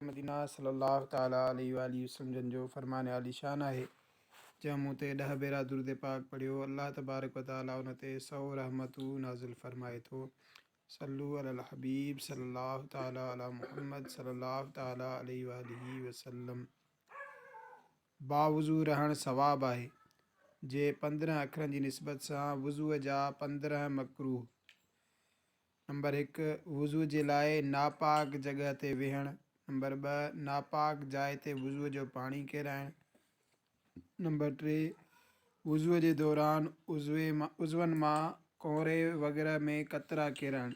مدينه صلّي الله تعالٰي عليه واٰله وسلّم جن جو فرمان عاليشان آهي، جنهن مون تي ڏهه ڀيرا درود پاڪ پڙهيو، الله تبارڪ و تعالٰي ان تي سئو رحمتون نازل فرمائي ٿو. صلّو علي الحبيب صلّي الله تعالٰي علي محمّد صلّي الله تعالٰي عليه واٰله وسلّم. باوضو رهڻ ثواب آهي، جي 15 اکرن جي نسبت سان وضوء جا 15 مڪروه. نمبر هڪ، وضوء جي لاء ناپاڪ جڳهه تي ويهڻ. نمبر ٻه، ناپاڪ جاء تي وضوء جو پاڻي ڪيرائڻ. نمبر ٽي، وضوء جي دوران عضون مان ڪونري وغيره ۾ قطرا ڪيرائڻ.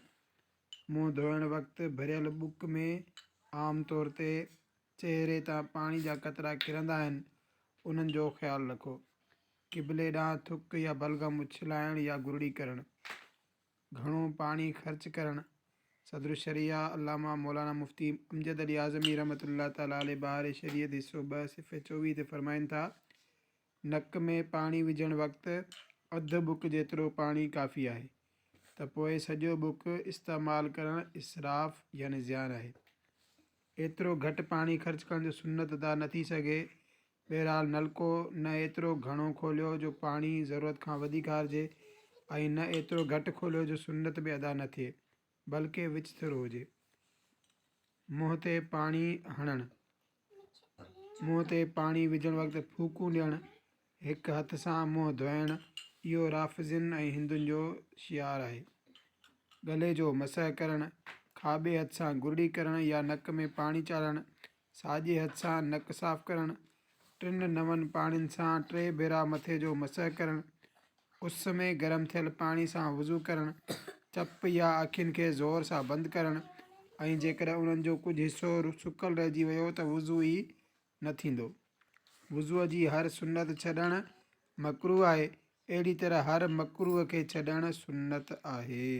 منهن ڌوئڻ وقت ڀريل ٻڪ ۾ عام طور تي چهري تان پاڻي جا قطرا ڪرندا آهن، انهن جو خيال رکو. قبلي ڏانهن ٿڪ يا بلغم اڇلائڻ يا گرڙي ڪرڻ. گهڻو پاڻي خرچ ڪرڻ، صدرالشريعه علامه مولانا مفتي امجد علي اعظمي رحمة الله تعالٰي عليه بهار شريعت حصو 2 صفحي 24 تي فرمائن ٿا، نڪ ۾ پاڻي وجهڻ وقت اڌ ٻڪ جيترو پاڻي ڪافي آهي ته پوء سڄو ٻڪ استعمال ڪرڻ اسراف يعني زيان آهي. ايترو گهٽ پاڻي خرچ ڪرڻ جو سنت ادا نه ٿي سگهي. بهرحال نلڪو نه ايترو گهڻو کوليو جو پاڻي ضرورت کان وڌيڪ هارجي ۽ نه ايترو گهٽ کوليو جو سنت به ادا نه ٿئي بلڪه وچٿرو هجي. منهن تي پاڻي هڻڻ، منهن تي پاڻي وجهڻ وقت ڦوڪون ڏيڻ، هڪ هٿ سان منهن ڌوئڻ، اهو رافضين ۽ هندن جو شعار آهي. ڳلي جو مسح ڪرڻ، کاٻي هٿ سان گرڙي ڪرڻ يا نڪ ۾ پاڻي چاڙهڻ، ساڄي هٿ سان نڪ صاف ڪرڻ، ٽن نون پاڻين سان ٽي ڀيرا مٿي جو مسح ڪرڻ، اس ۾ گرم ٿيل پاڻي سان وضو ڪرڻ، چپ يا اکين کي زور سان بند ڪرڻ ۽ جيڪڏهن انهن جو ڪجهه حصو سڪل رهجي ويو ته وضو ئي نه ٿيندو. وضوء جي هر سنت ڇڏڻ مڪروه آهي، اهڙي طرح هر مڪروه کي ڇڏڻ سنت آهي.